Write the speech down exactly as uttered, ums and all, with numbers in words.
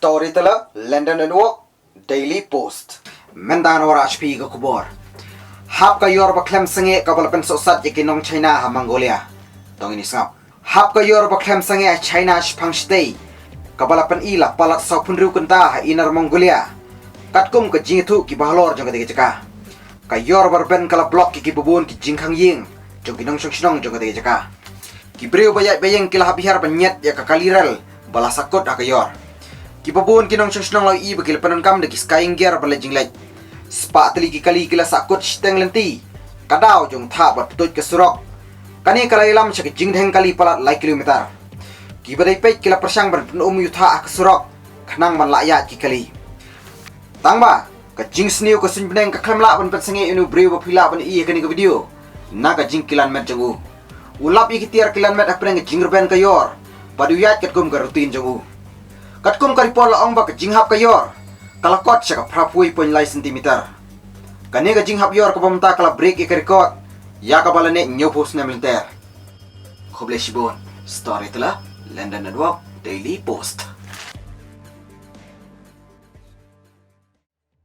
Storyteller, London Network, Daily Post. Mynta ngan wallam ïa phi ka khubor. Hap ka ïor ba khlem sangeh kaba la pynsohsat ïa ki nong China ha Mongolia. To ngin ïa sngap. Hap ka ïor ba khlem sangeh ha China shaphang shatei, kaba la pyni la palat sawphew hynriew kynta ha Inner Mongolia, katkum ka jingïathuh kiba halor jong katei ka jaka. Ka ïor ba rben ka la block ïa kiba bun ki jingkhang ïing jong ki nongshong shnong jong katei ka jaka. Ki briew ba ïaid ba ïeng ki la hap hiar ban ñiad ïa ka kali rel ba la sahkut ha ka ïor. Kiba bun ki nongshong shnong la ïohi ba ki la pyndonkam da ki skying gear ban leit jingleit. Spah tylli ki kali ki la sahkut shiteng lynti, ka daw jong thah bad pyntuid ka surok. Kane ka la ïalam sha ka jingdheng kali palat lai kilometer. Kiba dei peit ki la pyrshang ban pyn-um ïa u thah ha ka surok khnang ban lah ïaid ki kali. Tangba ka jingsniew ka suiñ bneng ka khlem lah ban pynsangeh ïa une u briew ba phi lah ban ïohi ha kane ka video na ka jingkilan met jong u. U lap ïa ki tiar kilan met hapdeng ka jingrben ka ïor bad u ïaid katkum ka routine jong u. Katkum ka report la ong ba ka jinghap ka ïor ka la kot sha ka phraphew wei point lai centimeter. Kane ka jinghap ïor kaba mynta ka la break ïa ka record ïa kaba la neh hynñiewphew snem lynter. Khublei shibun. Storyteller, London Network, Daily Post.